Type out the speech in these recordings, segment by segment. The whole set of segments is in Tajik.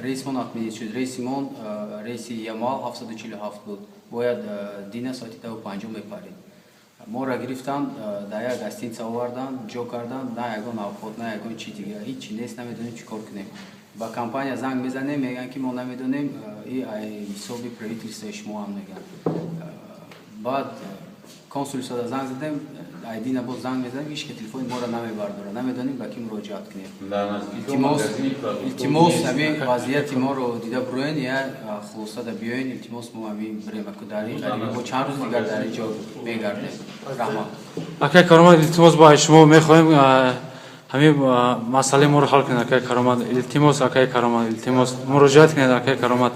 Рейсмон отменить шуд. Рейсимон рейси Ямал 747 буд. Бояд дина соати 10:50 мепарид. Моро гирифтанд, дар як гостиница оварданд, ҷо карданд, на ягон авқот, на ягон чи дигар, ҳеҷ чи нест, намедонем чӣ кор кунем. Ба компания занг мезанем, мегӯянд ки мо намедонем, и ай ҳисоби правительствои шумо ҳам мегӯянд. Баъд консулствода занг задем, айдина боз занг мезанем, ҳеч ки телефони моро намебардорад, намедонем ба кӣ муроҷиат кунем. Илтимос, илтимос, ҳамин вазъияти моро дида бироен, я хулосада биёен, илтимос, мо ҳамин бирем, аку дар ин ғарибӣ бо чанд рӯз дигар дар ин ҷо мегардем. Раҳмат. Акай Каромат, илтимос, ба шумо мехоҳем ҳамин масъалаи моро ҳал кунед, акай Каромат, илтимос, акай Каромат, илтимос, муроҷиат кунед, акай Каромат.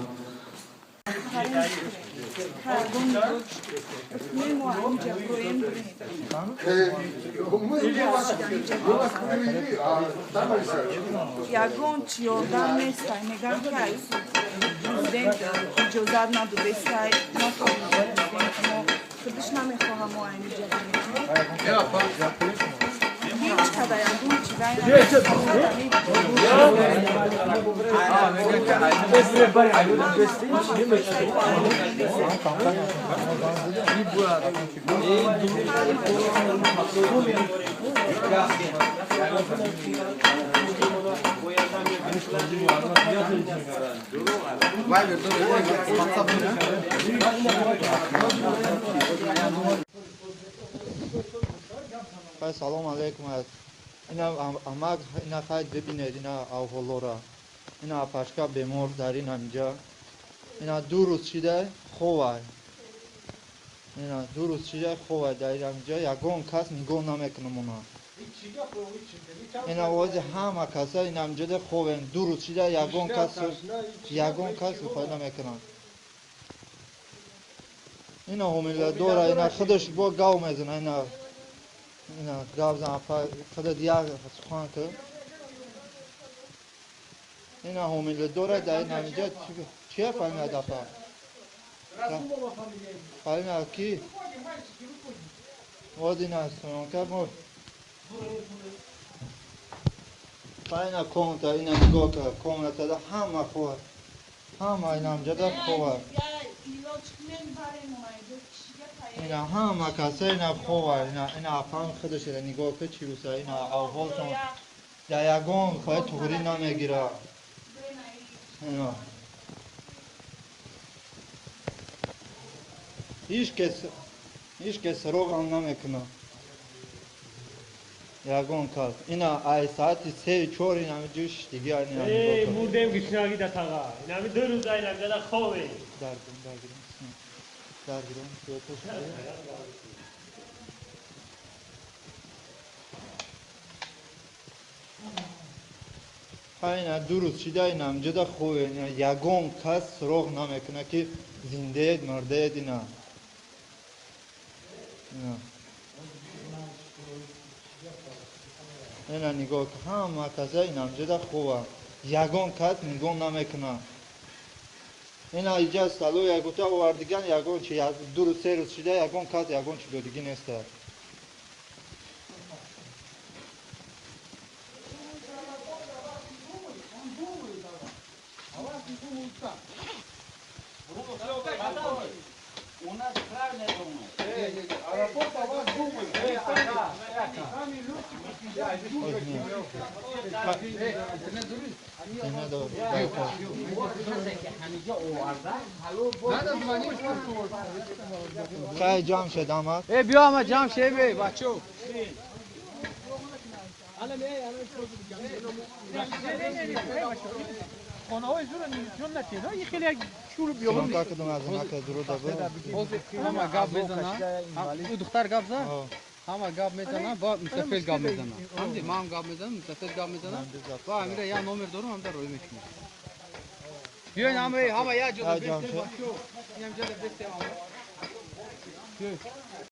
Ягон чи ёрдам нестай, мегӯям ки ай президент иҷозат надодестай, президент мо худаш намехоҳам мо айниҷа ҳеҷ када ягон чи вай. Салом алейкум. Ина амак, ина хайд бибинед, ина авҳолора. Ина апашка бемор дар ин ҳаминҷа. Ина 2 рӯз шида ховай. Ина 2 рӯз шида ховай дар ин ҳаминҷа, ягон кас нигоҳ намекунам она. Ина овози ҳама каса ин ҳаминҷода ховем. 2 рӯз шида ягон кас хой намекунам. Ина ҳомиладора, ина худаш бо гав мезана, ина гав зан, худат як сухан кар. Ина ҳомиладора дар ин ҳаминҷа. Чия фамилия дафа? Фамилия ки? Воз ина сунонка мо. Ина комната, ина нигоҳ кар, комнатада ҳама хова. Ҳама ина ҳаминҷада хова. Ина ҳама каса ина хова, ина апам худаш ина нигоҳ кар чӣ руса, ина авҳолшон дар ягон хоя туғрӣ намегира. Ина ҳеҷ кас суроғам намекунад. Ягон кас. Ина ай соати 3-4 ина ҳаминҷо шиштигӣ ина нигоҳ кар. Мурдем гушнагӣ да таға. Ина ҳамин 2 рӯза ина ҳаминҷода ховем. Даргирам, даргирам, ина 2 рӯз шида ина ҳаминҷода ховем. Ягон кас суроғ намекунад ки зиндаед, мурдаед ина. Ина нигоҳ, ҳама каса ина ҳаминҷода хова. Ягон кас нигоҳ намекунад. Ина иҷа стало ягота овардиган, ягон чи 2 рӯз 3 рӯз шида ягон кас ягон чи додигӣ неста. У нас правильно думает. Аэропорт о вас думает. Сами люди. Хай ҷамъ шед амак. Биё ама ҷамъ ше бе, бачо. Хонаҳои зура ҷон натиҳ. Ин хеле як чӯру биёбон. Сунка кудум аз онака дуруда бу. Ҳама гап мезана. Ӯ духтар гап зад? Ҳама гап мезана, ба мусафир гап мезана. Ҳамди ман гап мезанам, мусафир гап мезана. Ба амира я номер дорам, ҳамда рӯй мекунем. Биёин ҳама, ҳама як ҷода бестем, бачо. Инам ҷода бестем ҳама. Биёин.